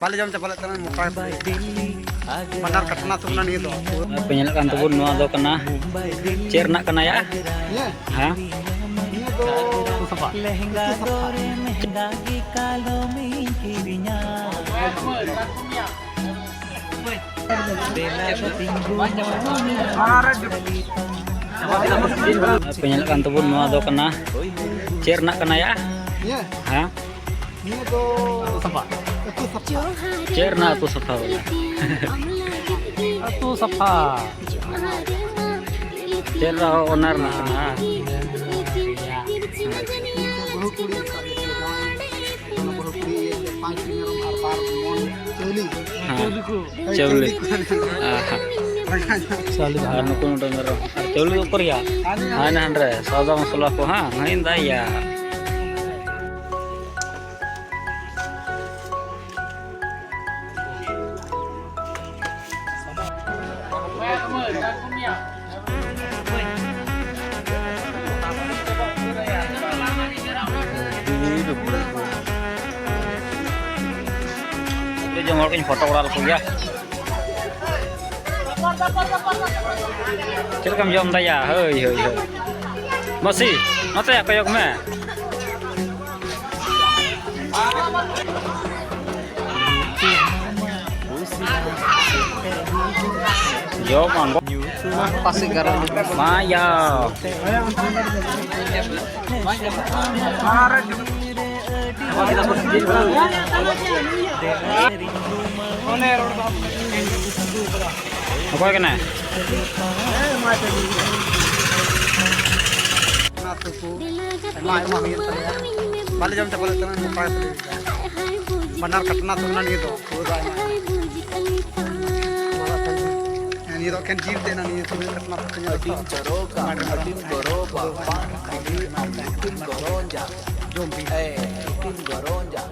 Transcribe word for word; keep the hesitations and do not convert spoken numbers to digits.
ᱵᱟᱞᱮ ᱡᱚᱢ ᱪᱟᱵᱟ ᱞᱮᱫ ᱛᱟᱦᱮᱱᱟ, ᱢᱚᱴᱟ ᱜᱮ᱾ ᱵᱟᱱᱟᱨ ᱠᱟᱴᱱᱟ ᱛᱩᱢᱱᱟ ᱱᱤᱭᱟᱹ ᱫᱚ᱾ ᱯᱮ ᱧᱮᱞᱮᱫ ᱠᱟᱱ ᱛᱟᱵᱚᱱ, ᱱᱚᱣᱟ ᱫᱚ ᱠᱟᱱᱟ, ᱪᱮᱫ ᱨᱮᱱᱟᱜ ᱠᱟᱱᱟ ᱭᱟ? ᱱᱤᱭᱟᱹ? ᱦᱮᱸ? ᱱᱤᱭᱟᱹ ᱫᱚ ᱩᱛᱩ ᱥᱟᱯᱷᱟ᱾ ᱩᱛᱩ ᱥᱟᱯᱷᱟ᱾ ᱯᱮ ᱧᱮᱞᱮᱫ ᱠᱟᱱ ᱛᱟᱵᱚᱱ, ᱱᱚᱣᱟ ᱫᱚ ᱠᱟᱱᱟ, ᱪᱮᱫ ᱨᱮᱱᱟᱜ ᱠᱟᱱᱟ ᱭᱟ? ᱱᱤᱭᱟᱹ? ᱦᱮᱸ? ᱱᱤᱭᱟᱹ ᱫᱚ ᱟᱹᱛᱩ ᱥᱟᱯᱷᱟ᱾ ᱟᱹᱛᱩ ᱥᱟᱯᱷᱟ᱾ ᱪᱮᱫ ᱨᱮᱱᱟᱜ ᱟᱹᱛᱩ ᱥᱟᱯᱷᱟ ᱵᱚᱞᱮ? ᱟᱹᱛᱩ ᱥᱟᱯᱷᱟ᱾ ᱪᱮᱫ ᱨᱮᱱᱟᱜ, ᱚᱱᱟ ᱨᱮᱱᱟᱜ ᱠᱟᱱᱟ? ᱵᱟᱹᱦᱩ ᱠᱩᱲᱤ ᱨᱟᱠᱟᱵ ᱦᱩᱭᱩᱜ ᱠᱟᱱᱟ᱾ ᱚᱱᱟ ᱵᱟᱹᱦᱩ ᱠᱩᱲᱤ ᱤᱭᱟᱹ ᱛᱮ ᱯᱟᱸᱪ ᱢᱮᱨᱚᱢ ᱟᱨ ᱵᱟᱨ ᱢᱚᱱ ᱪᱟᱣᱞᱮ᱾ ᱦᱮᱸ᱾ ᱪᱟᱣᱞᱮ᱾ ᱟᱦᱟ᱾ ᱪᱟᱣᱞᱮ ᱫᱚ ᱟᱨ ᱱᱩᱠᱩ ᱱᱚᱰᱮ ᱢᱮᱨᱚᱢ᱾ ᱟᱨ ᱪᱟᱣᱞᱮ ᱫᱚ ᱚᱠᱚᱭ ᱭᱟ? ᱦᱟᱱᱮ ᱦᱟᱸᱰᱮ ᱥᱟᱣᱫᱟ ᱢᱚᱥᱞᱟ ᱠᱚ, ᱦᱟᱸ? ᱦᱮᱸ, ᱫᱟᱭᱟ᱾ ᱡᱚᱢ ᱦᱚᱲ ᱠᱚᱧ ᱯᱷᱳᱴᱳ ᱵᱟᱲᱟ ᱞᱮᱠᱚ ᱜᱮᱭᱟ᱾ ᱪᱮᱫ ᱞᱮᱠᱟᱢ ᱡᱚᱢ ᱫᱟ ᱭᱟ? ᱦᱳᱭ, ᱦᱳᱭ, ᱦᱳᱭ᱾ ᱢᱟᱹᱥᱤ, ᱱᱚᱛᱮ ᱠᱚᱭᱚᱜ ᱢᱮ᱾ ᱡᱚᱢ ᱟᱢ᱾ ᱯᱟᱥᱮ ᱜᱟᱨᱚ᱾ ᱢᱟ ᱭᱟ᱾ ᱚᱠᱚᱭ ᱠᱟᱱᱟᱭ? ᱚᱱᱟ ᱟᱹᱛᱩ ᱠᱚ ᱟᱭᱢᱟ ᱟᱭᱢᱟ ᱦᱩᱭᱮᱱ ᱛᱟᱞᱮᱭᱟ᱾ ᱵᱟᱞᱮ ᱡᱚᱢ ᱪᱟᱵᱟ ᱞᱮᱫ ᱛᱟᱦᱮᱱᱟ, ᱢᱚᱴᱟ ᱜᱮ ᱛᱟᱞᱮ ᱵᱟᱱᱟᱨ ᱠᱟᱴᱱᱟ ᱛᱚ ᱚᱱᱟ ᱱᱤᱭᱟᱹ ᱫᱚ᱾ ᱦᱮᱸ, ᱱᱤᱭᱟᱹ ᱫᱚ ᱮᱠᱮᱱ ᱡᱤᱞ ᱛᱮ ᱱᱤᱭᱟᱹ ᱛᱤᱱᱟᱹᱜ ᱠᱟᱴᱱᱟ ᱛᱚ ᱧᱮᱞ ᱫᱚ᱾ ᱦᱟᱹᱴᱤᱧ ᱠᱚᱨᱚ ᱵᱟᱯᱟ, ᱦᱟᱹᱴᱤᱧ ᱟᱢ ᱦᱟᱹᱴᱤᱧ ᱠᱚᱨᱚ ᱡᱟ᱾ ᱡᱚᱢ ᱵᱤᱱ᱾ ᱮ, ᱦᱟᱹᱴᱤᱧ ᱠᱚᱨᱚ ᱡᱟ᱾